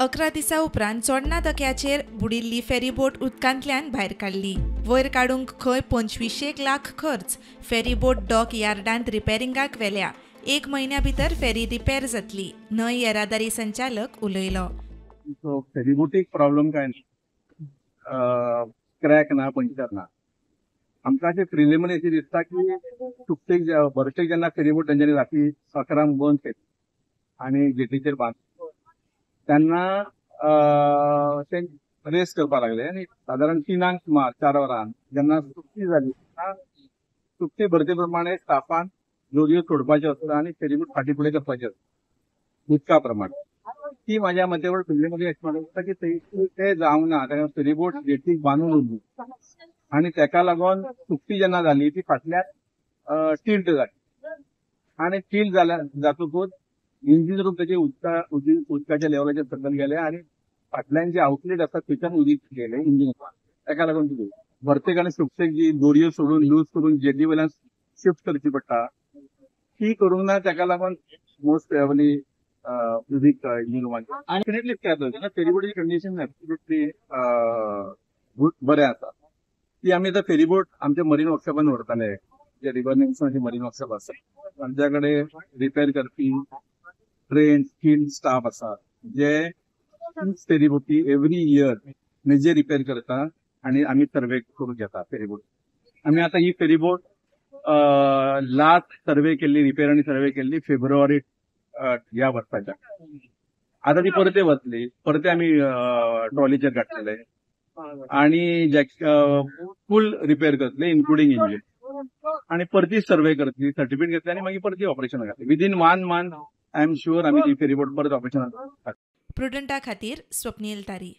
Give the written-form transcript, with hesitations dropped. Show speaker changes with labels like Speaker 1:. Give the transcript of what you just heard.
Speaker 1: 11 दिसां उपरांत चोडणा धक्याचेर बुडिल्ली फेरीबोट उदकांतल्यान भायर काडली. वयर काडूंक खंय 25 लाख खर्च. Ferryboat dock यार्डांत रिपेरिंगाक व्हेल्या. 1 म्हयन्या भितर फेरी रिपेर जातली, न्हंय येरादारी संचालक उलयलो.
Speaker 2: फेरीबोटीक प्रॉब्लम काय ना, क्रॅक ना, पंक्चर ना. आमकां अशें प्रिलिमिनरी अशें दिसता की सुकतेक भरतेक जेन्ना फेरीबोट तेंच्यांनी राती 11 बंद केली आनी जेटीचेर बांद तेन्ना ते रेस करपाक लागले आनी सादारण 3 सुमार 4 वरां जेन्ना सुकती जाली तेन्ना सुकती भरते प्रमाणे स्टाफान दोरयो सोडपाच्यो आसता आनी फेरीबोट फाटीं फुडें करपाच्यो आसता उदका प्रमाणे. ती म्हाज्या मते प्रिलिमिनरी अशें दिसता की ते जावंक ना. तेन्ना फेरीबोट जेटीक बांदून उरली आनी तेका लागून सुकती जेन्ना जाली ती फाटल्यान टिल्ट जाली आनी टिल्ट जाल्या जातकूच इंजीन रूम तेजे उदकाच्या लेवलाचेर सकयल गेले आनी फाटल्यान जे आउटलेट आसा थंयच्यान उदीक गेले इंजीन. तेका लागून कितें भरतेक आनी सुकतेक जी दोरयो सोडून लूज करून जेटी वयल्यान शिफ्ट करची पडटा ती करूंक ना. तेका लागून मोस्ट प्रोबेबली उदीक इंजीन रुमान डेफिनेटली जाता. तेन्ना फेरीबोटीची कंडिशन एब्सोल्युटली बरें आसा. ती आमी आतां फेरीबोट आमच्या मरीन वर्कशॉपान व्हरताले, जे रिवर नेल्सनाचे मरीन वर्कशॉप आसा. आमच्या कडेन रिपेर करपी ट्रेन स्किल्ड स्टाफ आसा जे फेरीबोटी एवरी इयर मेजे रिपेर करता आनी आमी सर्वे करून घेता फेरीबोट. आमी आतां ही फेरीबोट लास्ट सर्वे केल्ली, रिपेर आनी सर्वे केल्ली फेब्रुवारी ह्या वर्साच्या. आतां ती परते वतली, परते आमी ट्रॉलीचेर काडटले आनी फूल रिपेर करतले इन्क्लुडींग इंजीन आनी परती सर्वे करतली, सर्टिफिकेट घेतली आनी मागीर परती ऑपरेशन घातली. Within 1 month I am sure आमी ती फेरीबोट परत ऑपरेशन
Speaker 1: प्रुडंटा खातीर स्वप्नील तारी.